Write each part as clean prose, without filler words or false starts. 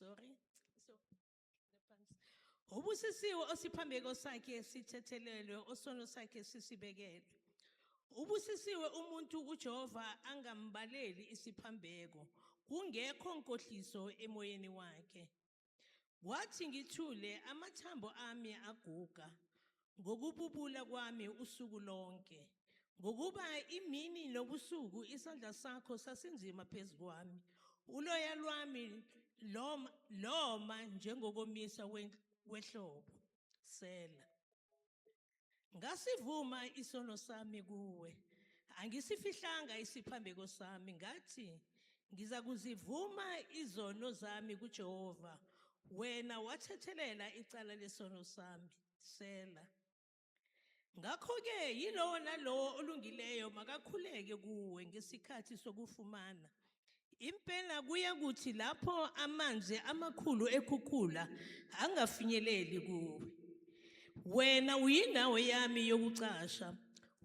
Sorry. So Ubusisiwe osiphambeko sakhe sithethelelwe osono sakhe sisibekelwe. Ubusisiwe umuntu uJehova angambaleli isiphambeko kungekho nkohliso emoyeni wakhe. Kwathi ngithule amathambo ami aguga ngokububula kwami usuku lonke. Ngokuba imini nobusuku isandla sakho sasinzima phezu kwami. Uloya lwami loma loma njengokomisa kwehlobo. Sela. Ngasivuma isono sami kuwe. Angisifihlanga isiphambeko sami ngathi ngiza kuzivuma izono zami kuJehova. Wena wathethelela icala lesono sami. Sela. Ngakho-ke yilowo nalowo olungileyo makakhuleke kuwe ngesikhathi sokufumana. Impela kuyakuthi lapho amanzi amakhulu ekhukhula angafinyeleli kuwe. Wena uyindawo yami yokucasha,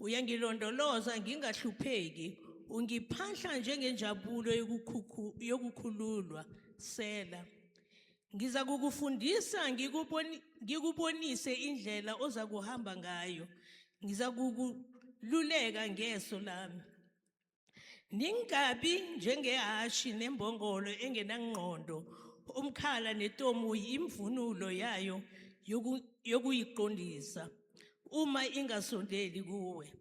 uyangilondoloza ngingahlupheki, ungiphahla njengenjabulo yokukhululwa. Sela. Ngiza kukufundisa ngikubonise indlela oza kuhamba ngayo. Ngiza kukululeka ngeso lami. Ningabi njengehashi nembongolo engenangqondo, umkhala netomu yimvunulo yayo yokuyiqondisa uma ingasondeli kuwe.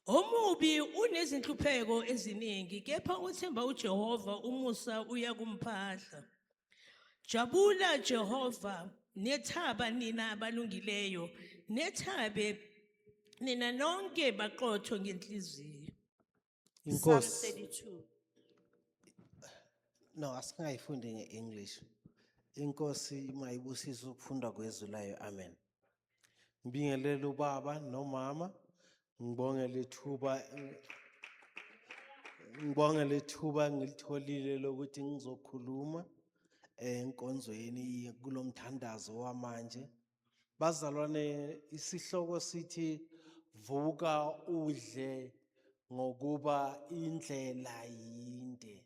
Omubi unezinhlupheko eziningi, kepha othemba uJehova umusa uyakumphahla. Jabula Jehova, nethaba nina abalungileyo, nethabe nina nonke baqotho ngenhliziyo. Psalm Inkosi. 32. No, asingayifundi nge-English. Inkosi mayibusise ukufunda kwezwi layo. Amen. Ngibingelele ubaba nomama. Ngibonge lethuba ngibonge lethuba ngilitholile lokuthi ngizokhuluma enkonzweni kulomthandazo wamanje. Bazalwane, isihloko sithi vuka udle ngokuba indlela yinde.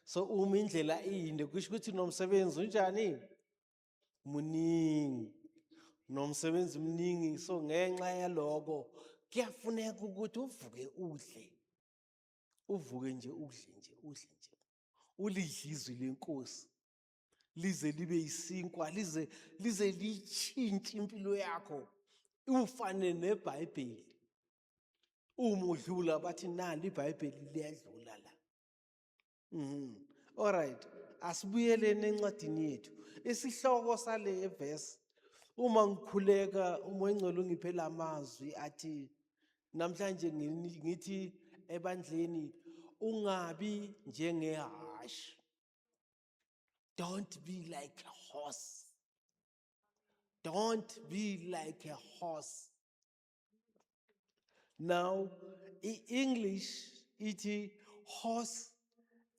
So uma indlela iyinde kusho ukuthi nomsebenzi unjani? Muningi. Nomsebenzi mningi, so ngenxa yaloko kuyafuneka ukuthi uvuke udle. Uvuke nje udle nje udle nje. Ulidle izwi lenkosi. Lize libe isinkwa, lize litshintshe impilo yakho. Ufane neBhayibheli. Uma udlula bathi nali iBhayibheli liyadlula la. All right. Asibuyeleni encwadini yethu. Isihloko sale verse, uma ngikhuleka uMoya oNgcwele ungiphe lamazwi athi namhlanje ngithi ebandleni ungabi njengehashi. Don't be like a horse. Don't be like a horse. Now, i-English ithi horse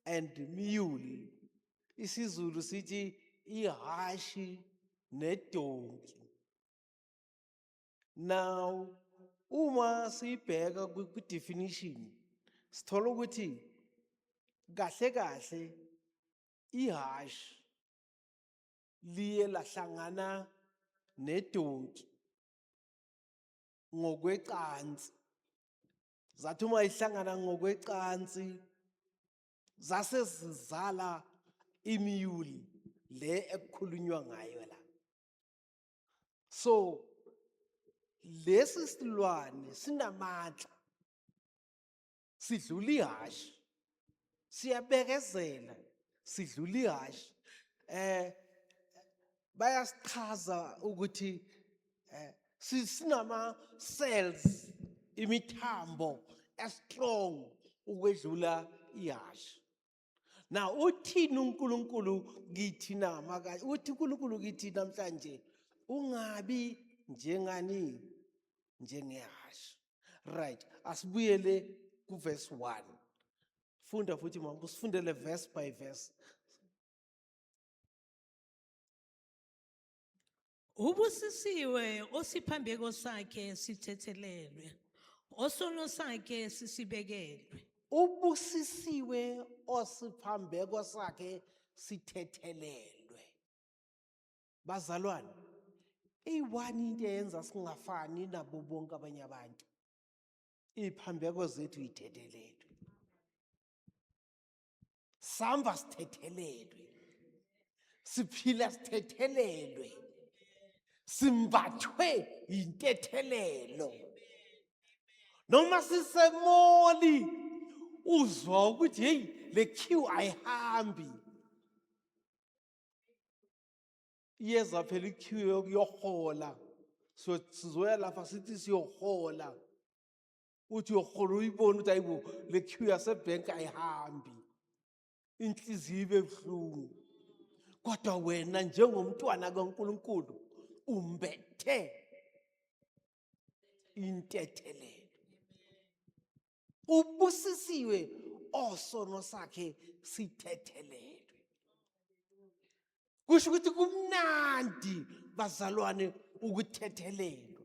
and mule. IsiZulu sithi ihashi nedonki. Now, uma siyibheka ku-definition, sithola ukuthi kahle kahle ihashi liye lahlangana nedonki ngokwecansi. Zathi uma ihlangana ngokwecansi zase zizala imiyuli le ekukhulunywa ngayo la. So lesi silwane sinamandla, sidlula ihashi, siyabekezela, sidlula ihashi. Bayasichaza ukuthi sinama cells, imithambo estrong ukwedlula ihashi. Now uthini uNkulunkulu kithi na? Maka uthi uNkulunkulu kithi namhlanje ungabi njengani? Njengehashi. Right, asibuyele ku verse 1. Funda futhi mama, usifundele verse by verse. Ubusisiwe osiphambeko sakhe sithethelelwe, osono sakhe sisibekelwe. Ubusisiwe osiphambeko sakhe. sithethelelwe. Bazalwane, iyi-one into eyenza singafani nabo bonke abanye abantu, iy'phambeko zethu yithethelelwe, samba sithethelelwe, siphila sithethelelwe, simbathwe yintethelelo. Noma sisemoli uzwa ukuthi hey, le queue ayihambi, iyeza phela iqueue yokuyohola. So sizoya lapha sithi siyohola, uthi uyohola uyibone ukuthi ayibo, le queue yasebhenki ayihambi, inhliziyo ibe buhlungu. Kodwa wena njengomntwana kaNkulunkulu umbethe intethelelo. Ubusisiwe osono sakhe sithethelelwe. Kusho ukuthi kumnandi bazalwane ukuthethelelwa,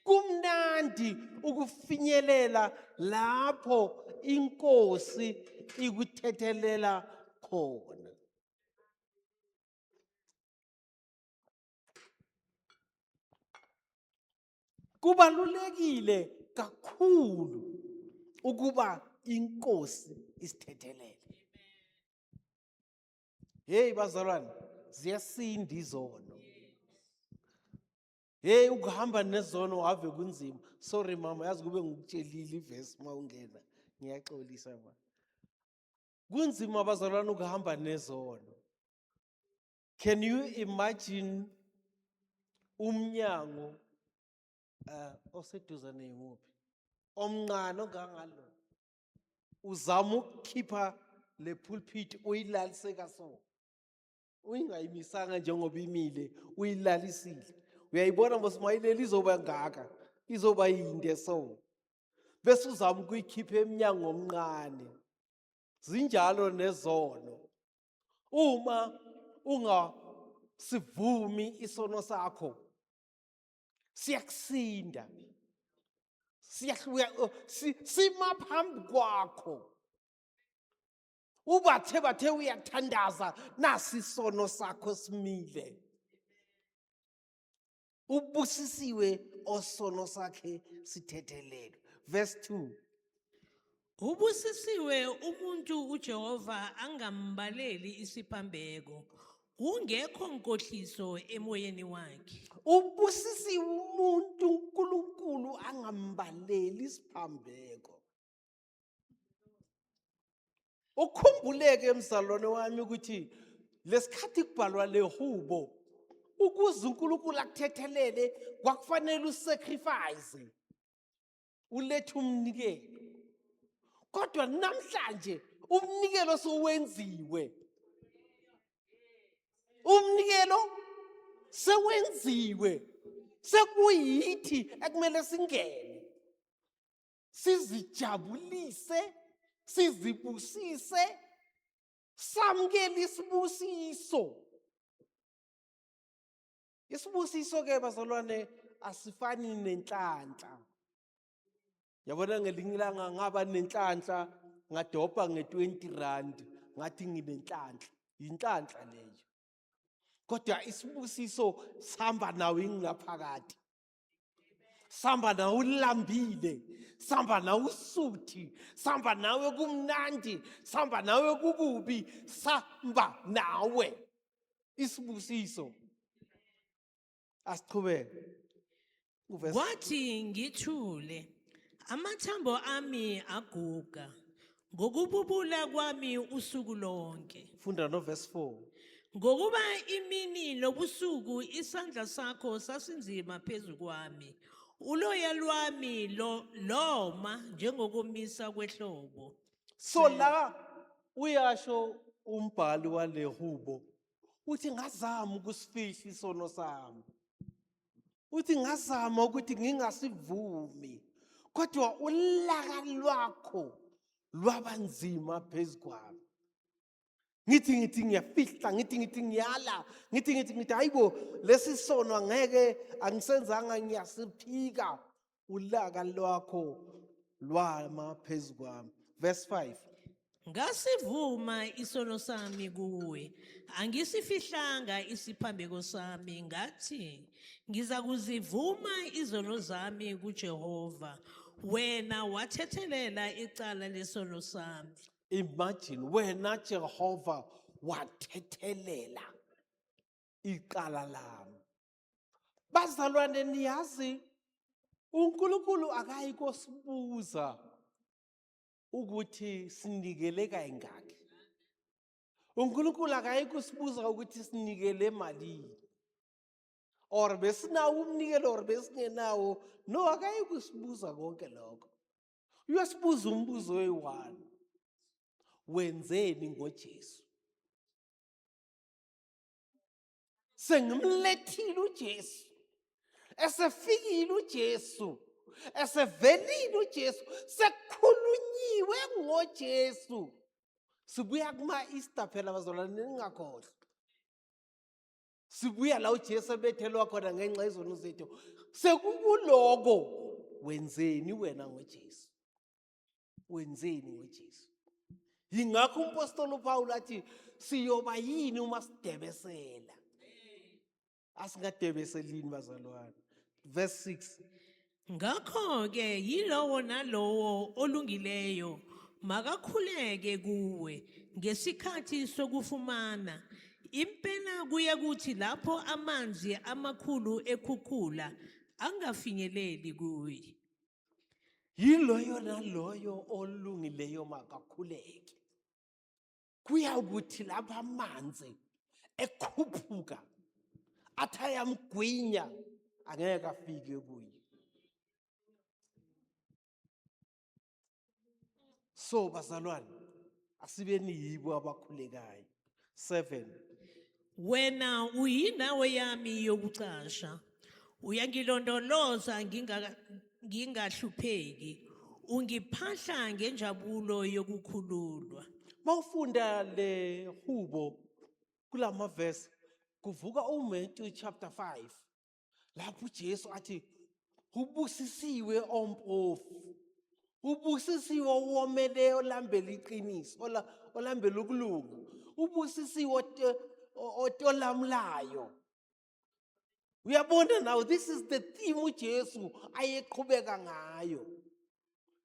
kumnandi ukufinyelela lapho inkosi ikuthethelela khona. Kubalulekile kakhulu ukuba inkosi isithethelele. Hey bazalwane, ziyasinda izono. Hey, ukuhamba nezono ave kunzima. Sorry mama, yazi kube ngikutshelile ivesi uma ungena. Ngiyaxolisa ma. Kunzima bazalwane ukuhamba nezono. Can you imagine umnyango oseduze neyimuphi omncane ongangalo, uzama ukukhipha le pulpit uyilalise kaso, uyingayimisanga njengoba imile, uyilalisile, uyayibona mos mayileli izoba ngaka, izoba yinde, so bese uzama ukuyikhipha emnyango omncane. Zinjalo nezono, uma ungasivumi isono sakho siyakusinda, siyahluka, sima phambi kwakho, ubathe bathe uyathandaza, nasi isono sakho simile. Ubusisiwe osono sakhe sithethelelwe. Verse 2. Ubusisiwe umuntu uJehova angambaleli isiphambeko, kungekho nkohliso emoyeni wakhe. Ubusisiwe umuntu uNkulunkulu angambaleli isiphambeko. Ukhumbuleke mzalwane wami ukuthi lesikhathi kubhalwa lehubo, ukuze uNkulunkulu akuthethelele kwakufanele usacrifice, ulethe umnikelo. Kodwa namhlanje umnikelo sowenziwe, umnikelo sewenziwe, sekuyithi ekumele singene sizijabulise, sizibusise, samukele isibusiso. Isibusiso ke bazalwane asifani nenhlanhla. Yabona, ngelinye ilanga ngaba nenhlanhla, ngadobha nge-20 rand, ngathi nginenhlanhla. Yinhlanhla leyo, kodwa isibusiso sihamba nawe ingaphakathi, sihamba nawe ulambile, sihamba nawe usuthi, sihamba nawe kumnandi, sihamba nawe kukubi, sihamba nawe isibusiso. Asiqhubeke. Uverse Kwathi ngithule, amathambo ami aguga ngokububula kwami usuku lonke. Funda no verse 4. Ngokuba imini nobusuku isandla sakho sasinzima phezu kwami. Uloya lwami lo loma njengokomisa kwehlobo. So la uyasho umbhali walehubo, uthi ngazama ukusifihla isono sami, uthi ngazama ukuthi ngingasivumi, kodwa ulaka lwakho lwaba nzima phezu kwami. Ngithi ngiyafihla, ngithi ngiyala, ngithi hayibo, lesi sono angeke, angisenzanga, ngiyasiphika, ulaka lwakho lwama phezu kwami. Verse 5. Ngasivuma isono sami kuwe, angisifihlanga isiphambeko sami, ngathi ngiza kuzivuma izono zami kuJehova. Wena wathethelela icala lesono sami. Imagine, wena Jehova wathethelela icala lami. Bazalwane, niyazi uNkulunkulu akayi kosibuza ukuthi sinikele kayingaki. UNkulunkulu akayi kusibuza ukuthi sinikele malini or besinawo umnikelo or besingenawo. No, akayi kusibuza konke lokho. Uyosibuza umbuzo oyi-one: wenzeni ngoJesu? Sengimlethile uJesu, esefikile uJesu, esevelile uJesu, sekukhulunyiwe ngoJesu. Sibuya kuma-Easter phela, bazalwane, ningakhohlwa. Sibuya la uJesu ebethelwa khona ngenxa yezono zethu. Sekukuloko, wenzeni wena ngoJesu? Wenzeni ngoJesu? Yingakho umpostoli uPaul athi siyoba yini uma sidebesela. Asingadebeselini, bazalwane. Verse 6. Ngakho-ke yilowo nalowo olungileyo makakhuleke kuwe ngesikhathi sokufumana. Impela kuye kuthi lapho amanzi amakhulu ekhukhula angafinyeleli kuye. Yiloyo naloyo olungileyo makakhuleke. Kuyakuthi lapho amanzi ekhuphuka athi ayamgwinya, angeke afike kuye. So bazalwane, asibeni yibo abakhulekayo. 7. Wena uyindawo yami yokucasha. Uyangilondoloza ngingahlupheki. Ungiphahla ngenjabulo yokukhululwa. Mawufunda le hubo kulama verse, kuvuka uMatthew chapter 5 lapho uJesu athi ubusisiwe ompofu, ubusisiwe owomeleyo, olambela iqiniso, olambela ukulunga, ubusisiwe otolamulayo. Uyabona, now this is the theme uJesu ayeqhubeka ngayo.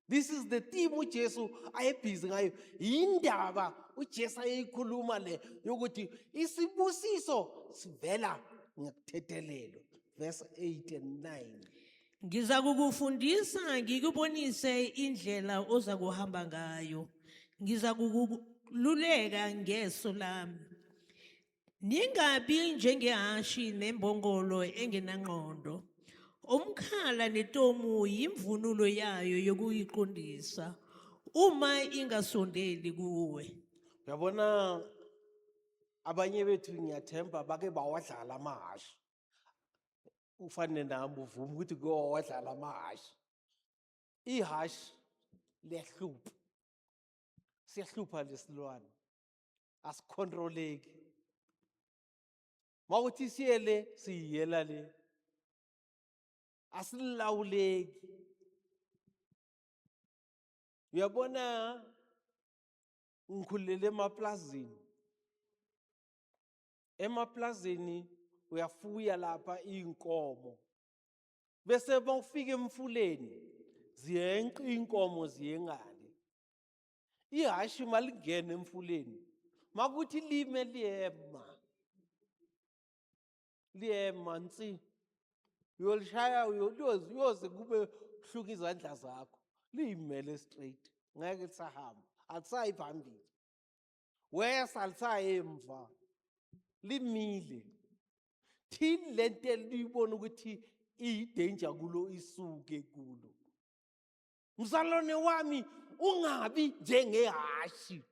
This is the theme uJesu ayebhizi ngayo. Yindaba uJesu ayeyikhuluma le yokuthi isibusiso sivela ngokuthethelelwa. Verse 8 and 9. Ngiza kukufundisa ngikubonise indlela oza kuhamba ngayo. Ngiza kukululeka ngeso lami. Ningabi njengehashi nembongolo engenangqondo. Umkhala netomu yimvunulo yayo yokuyiqondisa uma ingasondeli kuwe. Uyabona, abanye bethu ngiyathemba bake bawadlala amahhashi. Ufane nami uvume ukuthi kuke wawadlala amahhashi. Ihhashi liyahlupha. Siyahlupha lesilwane. Asicontroleki. Mawuthi siyele, siyiyela le. Asilawuleki. Uyabona, ngikhulele emaplazini. Emaplazini uyafuya lapha inkomo. Bese bawufika emfuleni ziyenqa inkomo ziyengale. Ihashi malingena emfuleni makuthi lime, liyema, liyema nsi. Uyolishaya, uyoze kube hluka izandla zakho, liyimele straight, ngeke lisahamba, alisayi phambili wesa, alisayi emva, limile thini lento eliyibona ukuthi iyi-danger kulo, isuke kulo. Mzalwane wami, ungabi njengehashi,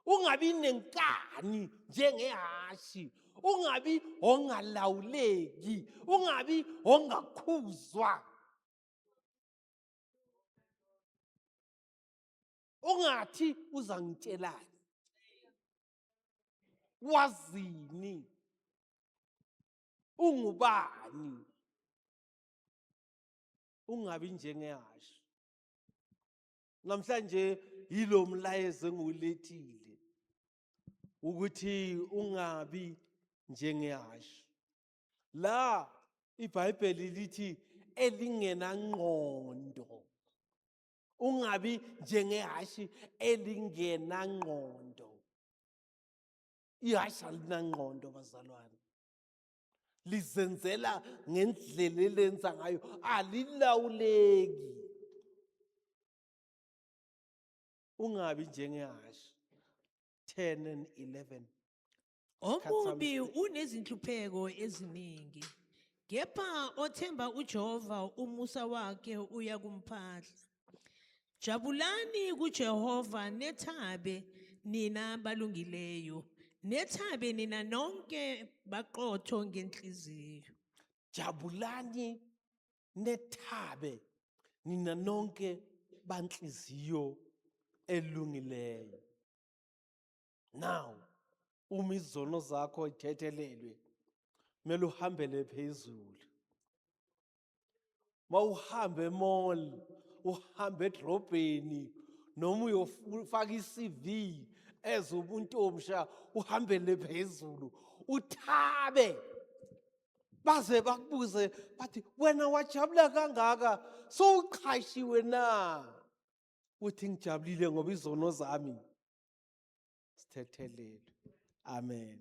ungabi nenkani njengehashi, ungabi ongalawuleki, ungabi ongakhuzwa, ungathi uzangitshelani, wazini, ungubani. Ungabi njengehashi. Namhlanje yilo mlayezo engiwulethile ukuthi ungabi njengehashi. La iBhayibheli lithi elingenangqondo. Ungabi njengehashi elingenangqondo. Ihhashi alinangqondo bazalwane. Lizenzela ngendlela elenza ngayo, alilawuleki. Ungabi njengehashi. 10 and 11. Isikhathi sami. Omubi unezinhlupheko eziningi. Kepha othemba uJehova umusa wakhe uyakumphahla. Jabulani kuJehova nethabe nina balungileyo. Nethabe nina nonke baqotho ngenhliziyo. Jabulani nethabe nina nonke banhliziyo elungileyo. Now uma izono zakho ithethelelwe, kumele uhambele phezulu. Mawuhambe emall, uhambe edrobheni, noma uyofaka i-CV as umuntu omsha, uhambele phezulu, uthabe. Baze bakubuze bathi wena wajabula kangaka, sowuqhashiwe na? Uthi ngijabulile ngoba izono zami sithethelelwe. Amen.